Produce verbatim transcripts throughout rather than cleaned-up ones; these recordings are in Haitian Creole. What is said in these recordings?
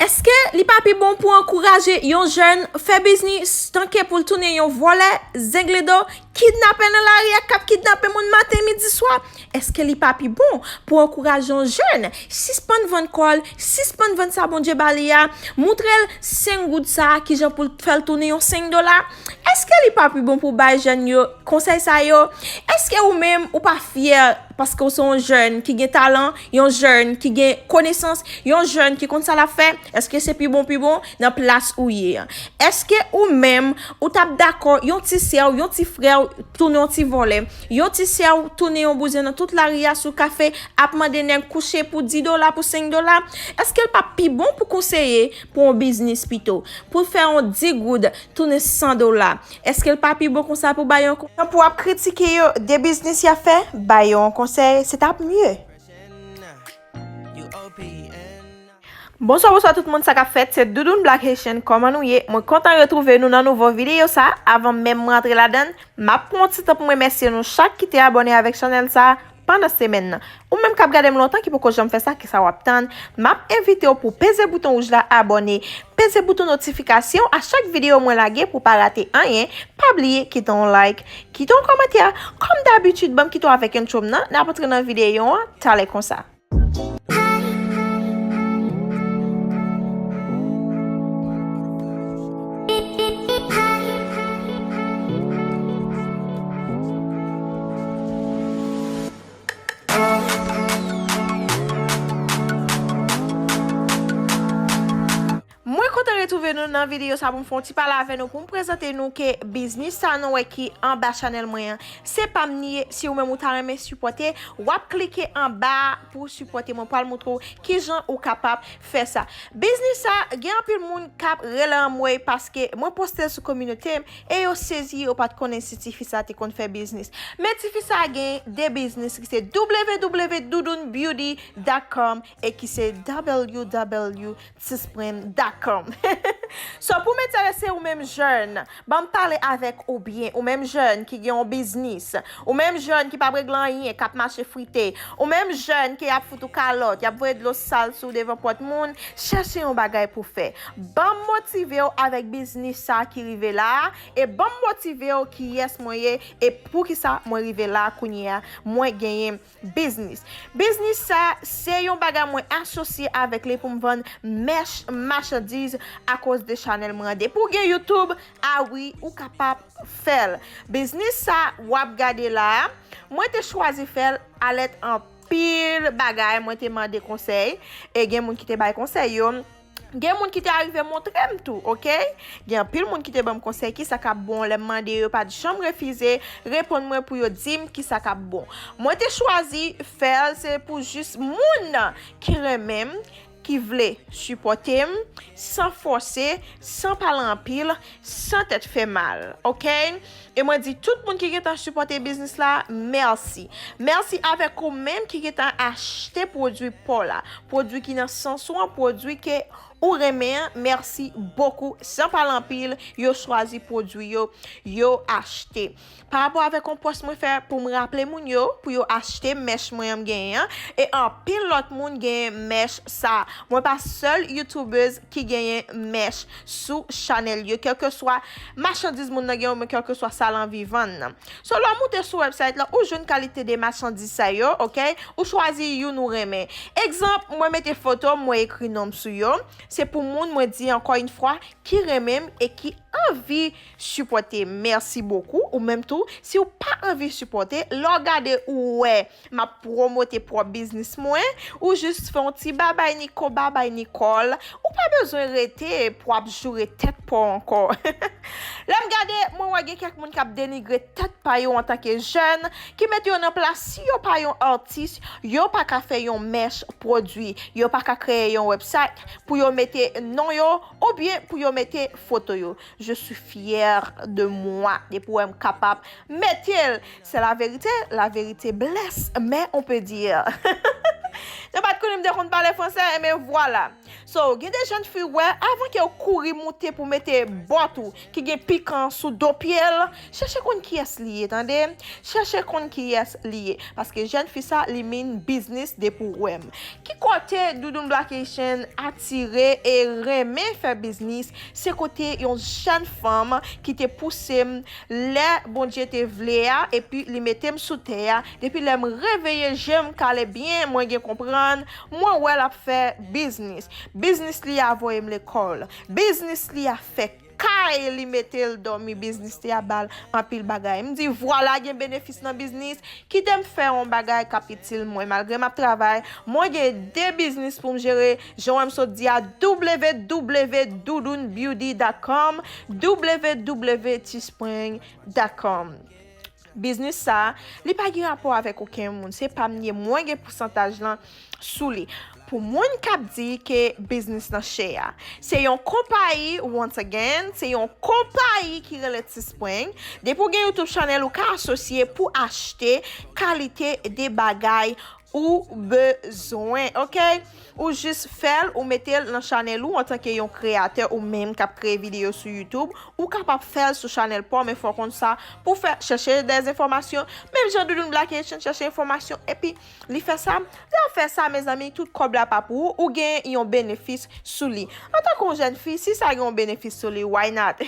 Èske li pa pi bon pou ankouraje yon jèn fè biznis tanke pou l tounen yon vòlè, zengledo, kidnapè nan lari a k ap kidnape moun maten, midi, swa? Èske li pa pi bon pou ankouraje yon jèn sispann vann kò l, sispann vann sa Bondye ba li a, moutre l senk goud sa a, kijan pou l fè l tounen yon senk dola? Èske li pa pi bon pou bay jèn yo konsèy sa yo? Èske ou menm ou pa fyè paske w se yon jèn ki gen talan, yon jèn ki gen konesans, yon jèn ki konn sa l ap fè? Èske se pi bon, pi bon nan plas ou ye an? Èske ou menm ou t ap dakò yon ti sè w, yon ti frè w tounen yon ti vòlè, yon ti sè w tounen yon bouzen nan tout lari a sou kafe ap mande nèg kouche pou dis dola, pou senk dola? Èske l pa pi bon pou konseye pou yon biznis pito, pou l fè yon dis goud tounen san dola? Èske l pa pi bon konsa pou bay yon konsèy? Pou ap kritike yo de biznis y ap fè, bay yo yon konsèy, se t ap mye. Bonswa, bonswa tout moun, sa k ap fèt? Se Doudoune Black Haitian, kòman nou ye? Mwen kontan retwouve nou nan nouvo videyo sa. Avan menm mwen antre ladan l, m ap pran yon ti tan pou m remèsye nou chak ki te abòne avèk chanèl sa pandan semèn nan. Ou menm k ap gade m lontan ki poko janm fè sa, kisa w ap tann? M ap envite w pou peze bouton wouj la, abòne, peze bouton notifikasyon a chak videyo mwen lage pou w pa rate anyen. Pa bliye kite yon like, kite yon kòmantè. Kòm dabitid, ban m kite w avèk entwo m nan, n ap antre nan videyo an talè konsa. Mwen kontan retwouve nou nan videyo sa pou m fè yon ti pale avè nou, pou m prezante nou ke biznis sa nou wè ki anba chanèl mwen an, se pa m li ye. Si ou menm ou ta renmen sipòte, w ap klike anba a pou w sipòte mwen. Pral moutre w kijan ou kapab fè sa. Biznis sa, gen anpil moun k ap rele anmwey paske mwen poste l sou kominote m e yo sezi, yo pa t konnen si tifi sa te konn fè biznis. Men tifi sa gen de biznis ki se w w w doudoune beauty dot com e ki se w w w tisprim dot com. So, pou m enterese ou menm jèn, ban m pale avèk ou byen, ou menm jèn ki gen yon biznis, ou menm jèn ki p ap regle anyen, k ap mache frite, ou menm jèn ke y ap fout ou kalòt, y ap voye dlo sal sou w devan pòt moun, chèche yon bagay pou fè. Ban m motive w avèk biznis sa ki rive la a, e ban m motive w kiyès mwen ye, e poukisa mwen rive la a kounye a, mwen genyen biznis. Biznis sa, se yon bagay mwen asosye avèk li pou m vann mèch machandiz akoz de chanèl mwen an. Depi w gen YouTube, a wi, ou kapab fè l. Biznis sa, w ap gade la a, mwen te chwazi fè l alèd anpil bagay, mwen te mande konsèy, e gen moun ki te bay konsèy yo. Gen moun ki te arive montre m tou, oke? Gen anpil moun ki te ban m konsèy kisa k ap bon. Lè m mande yo, yo pa t janm refize reponn mwen pou yo di m kisa k ap bon. Mwen te chwazi fè l, se pou jis moun ki renmen m, ki vle sipòte m, san fòse, san pale anpil, san tèt fè mal, oke? E mwen di tout moun ki gentan sipòte biznis la, mèsi. Mèsi avèk ou menm ki gentan achte pwodui pa w la. Pwodui ki nan sans ou an, pwodui ke ou renmen an, mèsi bokou. San pale anpil, yo chwazi pwodui yo, yo achte. Pa rapò avèk yon pòs mwen fè pou m raple moun yo, pou yo achte mèch mwen an m genyen an, e anpil lòt moun genyen mèch sa. Mwen pa sèl youtubèz ki genyen mèch sou chanèl yo, kèlkeswa machandiz moun nan gen, oubyen kèlkeswa sa l anvi vann nan. So, lè w moute sou website la, ou jwenn kalite de machandiz sa yo, oke? Ou chwazi youn ou renmen. Egzanp, mwen mete foto m, mwen ekri non m sou yo. Se pou moun, mwen di ankò yon fwa, ki renmen m e ki anvi sipòte m. Mèsi bokou. Ou menm tou, si w pa anvi sipòte, lè w gade ou wè m ap pwomote pwòp biznis mwen, ou jis fè yon ti babay Niko, babay Nicole. Ou pa bezwen rete pou w ap joure tèt pa w ankò. Lè m gade, mwen wè gen kèk moun k ap denigre tèt pa yo antanke jèn, ki mete yo nan plas, si yo pa yon atis, yo pa ka fè yon mèch pwodui, yo pa ka kreye yon website pou yo mete non yo, oubyen pou yo mete foto yo. Je suis fière de moi. Depi w wè m kapab mete l, c'est la vérité, la vérité blesse, mais on peut dire. Yo pa t konnen m te konn pale franse, enben vwala. So, gen de jèn fi, wè, avan ke w kouri moute pou mete bòt ou ki gen pikan sou do pye l, chèche konn kiyès li ye, tande? Chèche konn kiyès li ye. Paske jèn fi sa, li mean biznis depi w wè m. Ki kote Doudoune Black Haitian atire e renmen fè biznis, se kote yon jèn fanm ki te pouse m lè Bondye te vle a, epi li mete m sou tè a. Depi lè m reveye je m kale byen, mwen gen konprann, mwen wè l ap fè biznis. Biznis li a voye m lekòl. Biznis li a fè kay li mete l dòmi. Biznis li a ba l anpil bagay. M di, vwala, gen benefis nan biznis. Kite m fè yon bagay k ap itil mwen. Malgre m ap travay, mwen gen de biznis pou m jere. Jan w wè m sot di a, www.doudounebeauty.com, www.teespring.com. Biznis sa, li pa gen rapò avèk okenn moun. Se pa m ye, mwen gen pousantaj lan sou li. Pou moun k ap di ke biznis nan chè a, se yon konpayi, once again, se yon konpayi ki rele Teespring. Depi w gen YouTube channel, ou ka asosye pou achte kalite de bagay ou bezwen, oke? Ou jis fè l, ou mete l nan chanèl ou antanke yon kreyatè, ou menm k ap kreye videyo sou YouTube, ou kapab fè l sou chanèl pa w, men fò w konn sa pou fè, chèche dèzenfòmasyon, menm jan Doudoune Black Haitian chèche enfòmasyon, epi li fè sa, lè w fè sa, mezanmi, tout kòb la pa pou ou, ou gen yon benefis sou li. Antanke yon jèn fi, si sa gen yon benefis sou li, why not?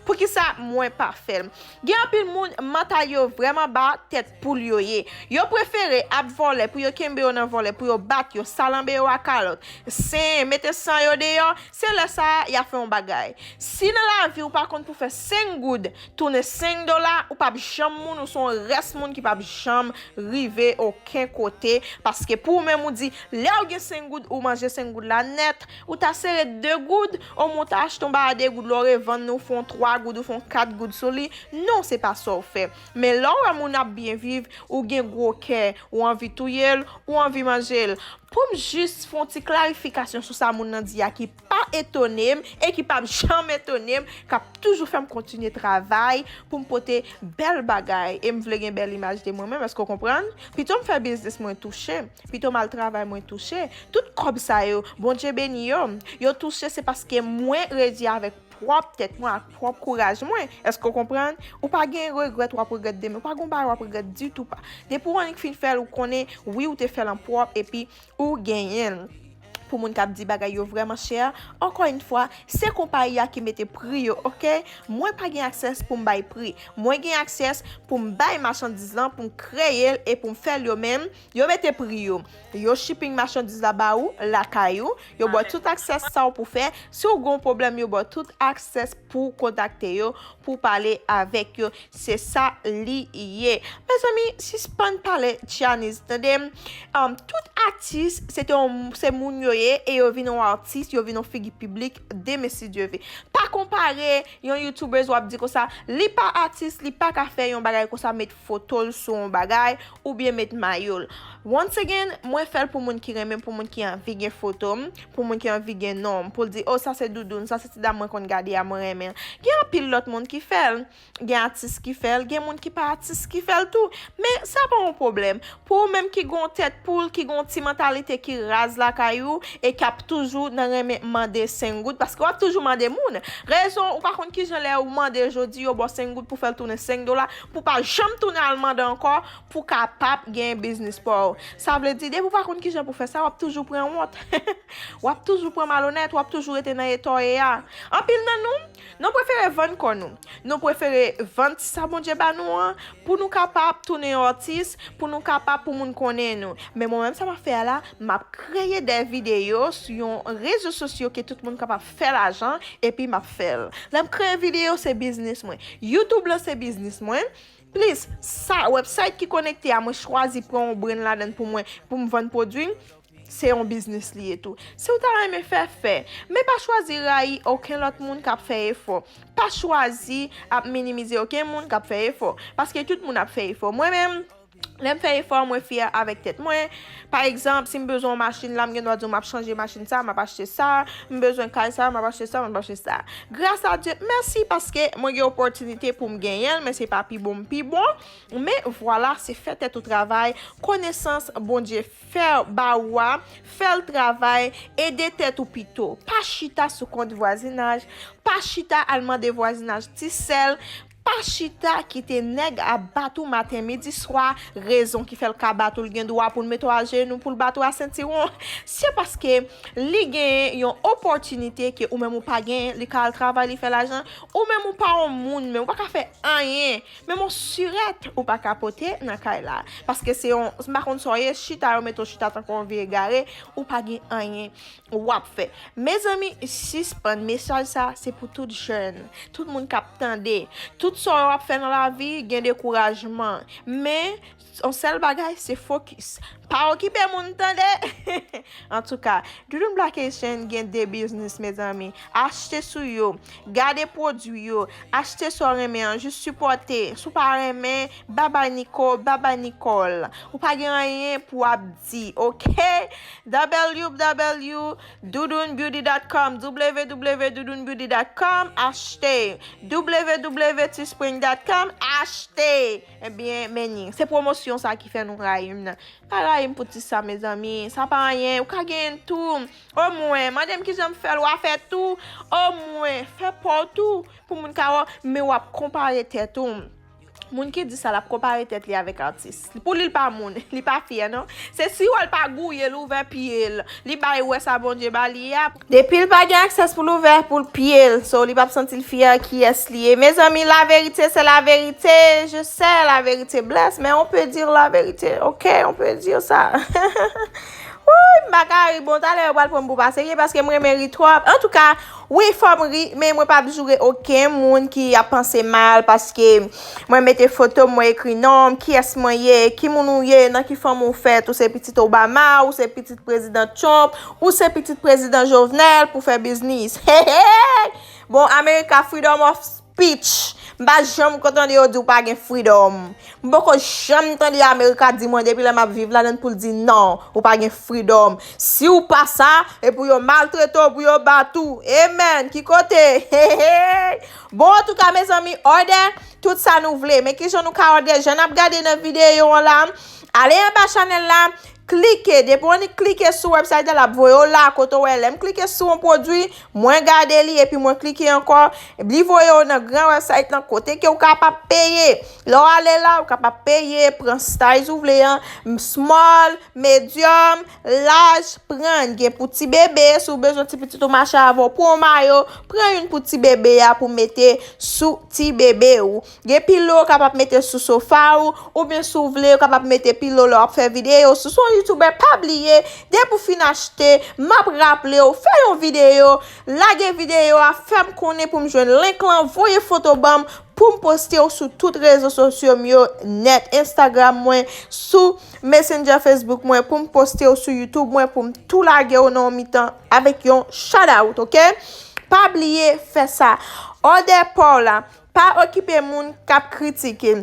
Poukisa mwen pa fè l? Gen anpil moun, mantal yo vrèman ba, tèt poul yo ye. Yo prefere ap vòlè, pou yo kenbe yo nan vòlè, pou yo bat yo, salanbe yo a kalòt, sen, mete san yo deyò, se lè sa a, y ap fè yon bagay. Si nan lavi ou pa konn pou fè senk goud tounen senk dola, ou p ap janm moun, ou se yon rès moun ki p ap janm rive okenn kote, paske pou ou menm ou di, lè w gen senk goud, ou manje senk goud la nèt, ou ta sere de goud, omwen ou ta achte yon bagay de goud, lè w revann li, ou fè yon twa goud, ou fè yon kat goud sou li. Non, se pa sa w fè. Men lè w wè moun ap byen viv, ou gen gwo kè, ou anvi touye l, ou anvi manje l. Pou m jis fè yon ti klarifikasyon sou sa moun nan di a ki pa etone m e ki p ap janm etone m, k ap toujou fè m kontinye travay pou m pote bèl bagay e m vle gen bèl imaj de mwen menm, èske w konprann? Pito m fè biznis mwen touche, pito m al travay mwen touche. Tout kòb sa yo, Bondye beni yo, yo touche se paske mwen redi avèk pwòp tèt mwen ak pwòp kouraj mwen. Èske w konprann? Ou pa gen regrèt w ap regrèt demen, ou pa gen yon bagay w ap regrèt ditou pa. Depi w annik fin fè l, ou konnen, wi, ou te fè l an pwòp, epi ou genyen l. Pou moun k ap di bagay yo vrèman chè, ankò yon fwa, se konpayi a ki mete pri yo, oke? Mwen pa gen aksès pou m bay pri. Mwen gen aksès pou m bay machandiz lan, pou m kreye l e pou m fè l yo menm. Yo mete pri yo. Yo shipping machandiz la ba ou, lakay ou. Yo ba w tout aksès sa w pou fè. Si w gen yon pwoblèm, yo ba w tout aksès pou w kontakte yo, pou w pale avèk yo. Se sa li ye. Mezanmi, sispann pale Chinese, tande m. Um, tout atis, se te yon, se moun yo ye, e yo vin yon atis, yo vin yon figi piblik, demen si Dye ve. Pa konpare yon YouTubers w ap di konsa, li pa atis, li pa ka fè yon bagay konsa, met foto l sou yon bagay, oubyen met mayo l. Once again, mwen fè l pou moun ki renmen, pou moun ki anvi gen foto m, pou moun ki anvi gen non m, pou l di, o, sa se Doudoune, sa se ti dam mwen konn gade a, mwen renmen l. Gen anpil lòt moun ki fè l. Gen atis ki fè l, gen moun ki pa atis ki fè l tou. Men sa pa yon pwoblèm. Pou ou menm ki gen yon tèt poul, ki gen yon ti mantalite ki raz lakay ou, e k ap toujou nan renmen mande senk goud, paske w ap toujou mande moun. Rezon, ou pa konn kijan lè ou mande jodi, yo ba w senk goud pou fè l tounen senk dola, pou w pa janm tounen al mande ankò, pou w kapab gen biznis pa w. Sa vle di, depi w pa konn kijan pou fè sa, w ap toujou pran wont. W ap toujou pran malonèt, w ap toujou rete nan eta w ye a. Anpil nan nou, nou prefere vann kò nou. Nou prefere vann ti sa Bondye ba nou an, pou nou kapab tounen yon atis, pou nou kapab pou moun konnen nou. Men mwen menm sa m ap fè a la, m ap kreye de videyo sou yon rezo sosyo ke tout moun kapab fè lajan, epi m ap fè l. Lè m kreye videyo, se biznis mwen. YouTube lan se biznis mwen. Plis, sa, website ki konekte a, mwen chwazi pran yon brand ladan l pou mwen, pou m vann pwodui m, se yon biznis li ye tou. Si w ta renmen fè, fè. Men pa chwazi rayi okenn lòt moun k ap fè efò. Pa chwazi ap minimize okenn moun k ap fè efò. Paske tout moun ap fè efò. Mwen menm, Lè m fè efò, mwen fyè avèk tèt mwen. Pa egzanp, si m bezwen yon machin la, m gen dwa di w m ap chanje machin sa, m ap achte sa. M bezwen kay sa, m ap achte sa, m ap achte sa. Gras a Dye, mèsi paske mwen gen opòtinite pou m genyen l, men se pa pi bon m pi bon. Men vwala, se fè tèt ou travay, konesans Bondye fè ba ou a, fè l travay, ede tèt ou pito. Pa chita sou kont vwazinaj, pa chita al mande vwazinaj ti sèl, pa chita kite nèg ap bat ou maten, midi, swa, rezon ki fè l ka bat ou, l gen dwa pou l mete w ajenou, pou l bat ou a sentiwon. Se paske li genyen yon opòtinite ke ou menm ou pa genyen, li ka al travay, li fè lajan, ou menm ou pa yon moun, men ou pa ka fè anyen. Menm yon sirèt ou pa ka pote nan kay la. Paske se yon, m pa konn sa w ye, chita yo mete w chita tankou yon vye egare, ou pa gen anyen w ap fè. Mezanmi, sispann mesaj sa, se pou tout jèn, tout moun k ap tande. Tout sa w ap fè nan lavi, gen dekourajman. Men, yon sèl bagay, se fokis. Pa okipe moun, tande! Antouka, Doudoune Black Haitian gen de biznis, mezanmi. Achte sou yo, gade pwodui yo, achte sa w renmen an, jis sipòte. Si w pa renmen, babay Nico, babay Nicole. Ou pa gen anyen pou w ap di, oke? W w w doudoune beauty dot com, w w w doudoune beauty dot com, achte. W w w teespring dot com, achte. Ebyen, men ni. Se pwomosyon sa ki fè nou rayi m nan. Pa rayi m pou ti sa, mezanmi. Sa pa anyen. Ou ka genyen l tou. Omwen, mande m kijan m fè l, w a fè tou. Omwen, fè pa w tou. Pou moun ka wè w, men w ap konpare tèt ou. Moun ki di sa, l ap konpare tèt li avèk atis. Pou li, l pa moun. Li pa fyè, non. Se si w wè l pa gouye, l ouvè pye l. Li bay wè sa Bondye ba li a. Depi l pa gen aksès pou l ouvè pou l pye l, so li p ap santi l fyè kiyès li ye. Mezanmi, la vérité, c'est la vérité. Je sais, la vérité blesse, mais on peut dire la vérité. Ok, on peut dire ça. Wouy, m pa ka ri. Bon, talè yo pral pran m pou pa serye paske m renmen ri twòp. Antouka, wi, fò m ri, men mwen p ap joure okenn moun ki ap panse mal paske mwen mete foto m, mwen ekri non m, kiyès mwen ye, ki moun ou ye, nan ki fanmi w fèt, ou se pitit Obama, ou se pitit prezidan Trump, ou se pitit prezidan Jovenel pou fè biznis. Hey, hey! Bon, America, freedom of speech. M pa janm ko tande yo di w pa gen freedom. M poko janm tande America di mwen depi lè m ap viv ladan l pou l di non, ou pa gen freedom. Si w pa sa, e pou yo maltrete w, pou yo bat ou. Amen. Ki kote? Hey, hey! Bon, antouka, mezanmi, òdè tout sa nou vle. Men kijan nou ka òdè? Jan n ap gade nan videyo an la, ale anba chanèl la, klike. Depi w annik klike sou website la, l ap voye w la kote w wè. Lè m klike sou yon pwodui, mwen gade li epi mwen klike ankò. Li voye w nan gran website lan kote ke w kapab peye. Lè w ale la, ou kapab peye, pran size ou vle an, small, medium, large, pran. Gen pou ti bebe, si w bezwen ti pitit ou mache avè w, pran yon mayo, pran youn pou ti bebe a pou mete sou ti bebe ou. Gen pilo w kapab mete sou sofa ou, oubyen si w vle, ou kapab mete pilo lè w ap fè videyo. Si w se yon youtubè, pa bliye, depi w fin achte, m ap raple w, fè yon videyo, lage videyo a, fè m konnen pou m jwenn link lan, voye foto ban m, pou m poste w sou tout rezo sosyo m yo nèt, Instagram mwen, sou Messenger Facebook mwen, pou m poste w sou YouTube mwen, pou m tou lage w nan yon mitan avèk yon shout out, oke? Pa bliye fè sa. Òdè pa w la, pa okipe moun k ap kritike.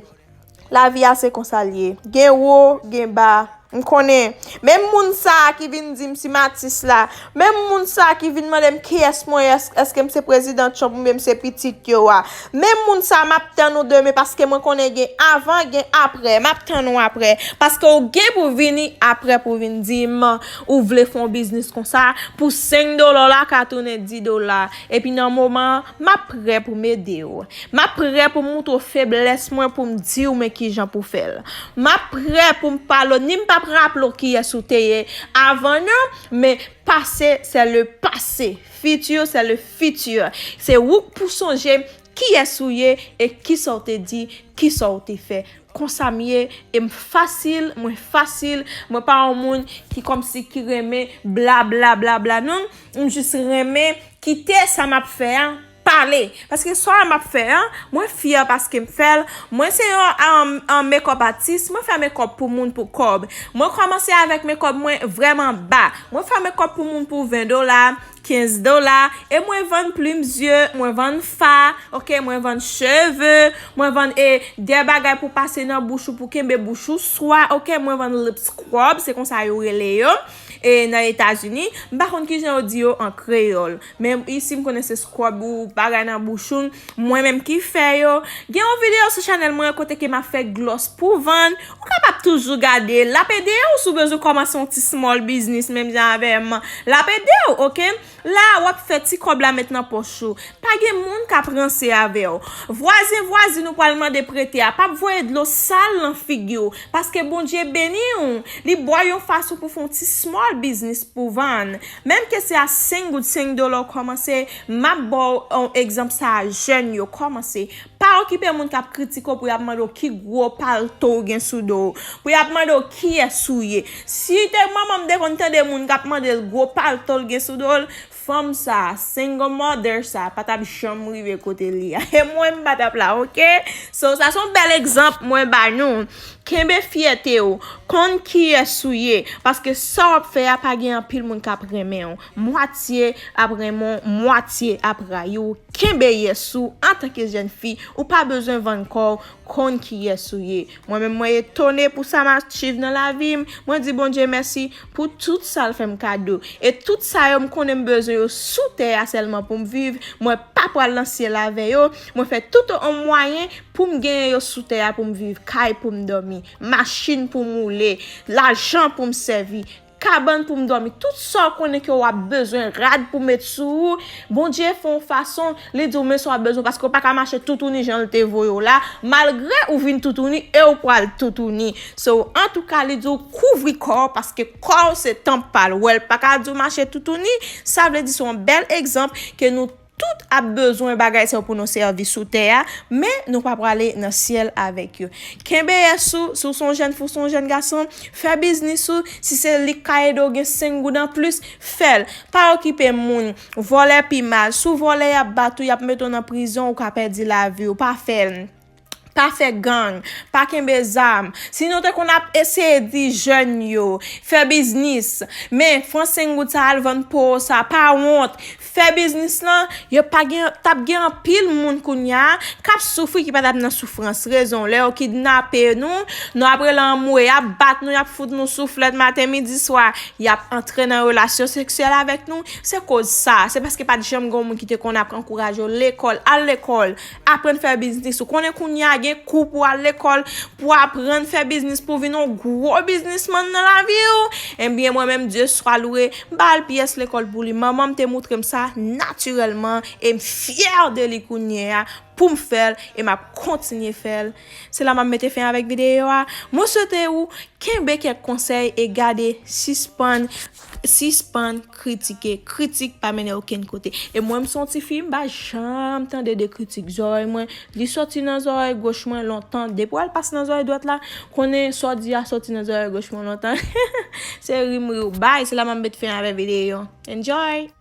Lavi a se konsa l ye. Gen wo, gen ba. M konnen. Menm moun sa a ki vin di m si m atis la, menm moun sa a ki vin mande m kiyès mwen ye, èske m se prezidan Trump oubyen m se pitit yo a. Menm moun sa a, m ap tann ou demen paske mwen konnen gen avan, gen aprè. M ap tann ou aprè. Paske w gen pou vini aprè pou vin di m ou vle fè yon biznis konsa, pou senk dola w la ka tounen dis dola. Epi nan moman an, m ap prè pou m ede w. M ap prè pou m montre w feblès mwen, pou m di w men kijan pou fè l. M ap prè pou m pale w, ni m p ap raple w kiyès ou te ye avan non, men passé, c'est le passé. Futur, c'est le futur. Se ou k pou sonje kiyès ou ye e kisa w te di, kisa w te fè. Konsa m ye, e m fasil, mwen fasil, mwen pa yon moun ki kòmsi ki renmen bla bla bla bla non, m jis renmen kite sa m ap fè a ale. Paske sa m ap fè an, mwen fyè paske m fè l. Mwen se yon um, um, makeup artist, mwen fè makeup pou moun pou kòb. Mwen kòmanse avèk makeup mwen vrèman ba. Mwen fè makeup pou moun pou ven dola, kenz dola, e mwen vann plim zye, mwen vann fa, ok, mwen vann cheve, mwen vann e de bagay pou pase nan bouch ou, pou kenbe bouch ou swa, ok, mwen vann lip scrub, se konsa yo rele yo, e nan Etazini, m pa konn kijan yo di yo an kreyòl, men isi m konnen se scrub ou bagay nan bouch ou, mwen menm ki fè yo. Gen yon videyo sou chanèl mwen kote ke m ap fè gloss pou vann, ou kapab toujou gade, l ap ede w si w bezwen kòmanse yon ti small business menm jan avè m, l ap ede w, ok? La, w ap fè ti kòb la met nan pòch ou. Pa gen moun k ap ranse avè w. Vwazen, vwazin ou pral mande prete a, p ap voye dlo sal nan figi w, paske Bondye beni w. Li ba w yon fason pou fè yon ti small business pou vann. Menm ke se a senk goud, senk dola w kòmanse, m ap ba w yon egzanp sa a jèn yo kòmanse. Pa okipe moun k ap kritike w pou y ap mande w ki gwo palto w gen sou do w, pou y ap mande w kiyès ou ye. Si te manman m te konn tande moun k ap mande l gwo palto l gen sou do l, fanm sa, single mother sa, pa t ap janm rive kote l ye a. E mwen, m pa t ap la, ok? So, sa se yon bèl egzanp mwen ba nou. Kenbe fyète w, konn kiyès ou ye, paske sa w ap fè a pa gen anpil moun k ap renmen w. Mwatye ap renmen w, mwatye ap rayi w. Kenbe yès ou antanke jèn fi, ou pa bezwen vann kò w, konn kiyès ou ye. Mwen menm mwen etone pou sa m achieve nan lavi m, mwen di Bondye mèsi pou tout sa l fè m kado. E tout sa yo m konnen m bezwen yo sou tè a sèlman pou m viv, mwen pa pral nan syèl avè yo, mwen fè tout yon mwayen pou m genyen yo sou tè a pou m viv, kay pou m dòmi, machin pou m woule, lajan pou m sèvi, kabann pou m dòmi, tout sa w konnen ke w ap bezwen, rad pou met sou ou, Bondye fè yon fason, li di w men sa w ap bezwen, paske w pa ka mache toutouni jan l te voye w la, malgre ou vin toutouni e w pral toutouni. So, antouka, li di w kouvri kò w, paske kò w se tanp pa l. Wè, l pa ka di w mache toutouni, sa vle di se yon bèl egzanp ke nou tout ap bezwen bagay sa yo pou nou sèvi sou tè a, men nou pa prale nan syèl avèk yo. Kenbe yès ou, si w se yon jèn fi, w se yon jèn gason, fè biznis ou, si se li k ka ede w gen senk goud anplis, fè l. Pa okipe moun, vòlè pi mal. Si w vòlè, y ap bat ou, y ap mete w nan prizon, ou ka pèdi lavi w. Pa fè l. Pa fè gang, pa kenbe zam. Si nou te konn ap eseye di jèn yo, fè biznis, men pran senk goud sa al vann po sa, pa wont. Fè biznis lan, yo pa gen, t ap gen anpil moun kounye a k ap soufri ki pa t ap nan soufrans. Rezon, lè yo kidnape nou, nou ap rele anmwe, y ap bat nou, y ap fout nou souflèt maten, midi, swa, y ap antre nan relasyon seksyèl avèk nou. Se koz sa, se paske pa t janm gen yon moun ki te konn ap ankouraje w lekòl, al lekòl, aprann fè biznis. Ou konnen kounye a gen kou pou al lekòl, pou aprann fè biznis, pou vin yon gwo biznismann nan lavi w. Ebyen, mwen menm, Dye swa lwe, m pa al pyès lekòl pou li. Manman m te moutre m sa natirèlman, e m fyè de li kounye a, pou m fè l, e m ap kontinye fè l. Se la m ap mete fen avèk videyo a. Mwen swete ou kenbe kèk konsèy e gade, sispann, sispann kritike. Kritik pa mennen okenn kote. E mwen, m se yon ti fi, m pa janm tande de kritik. Zòrèy mwen, li soti nan zòrèy goch mwen lontan. Depi w al pase nan zòrèy dwat la, konnen sa w di a soti nan zòrèy goch mwen lontan. Se ri m ri w bay, se la m ap met fen avè videyo. Enjoy!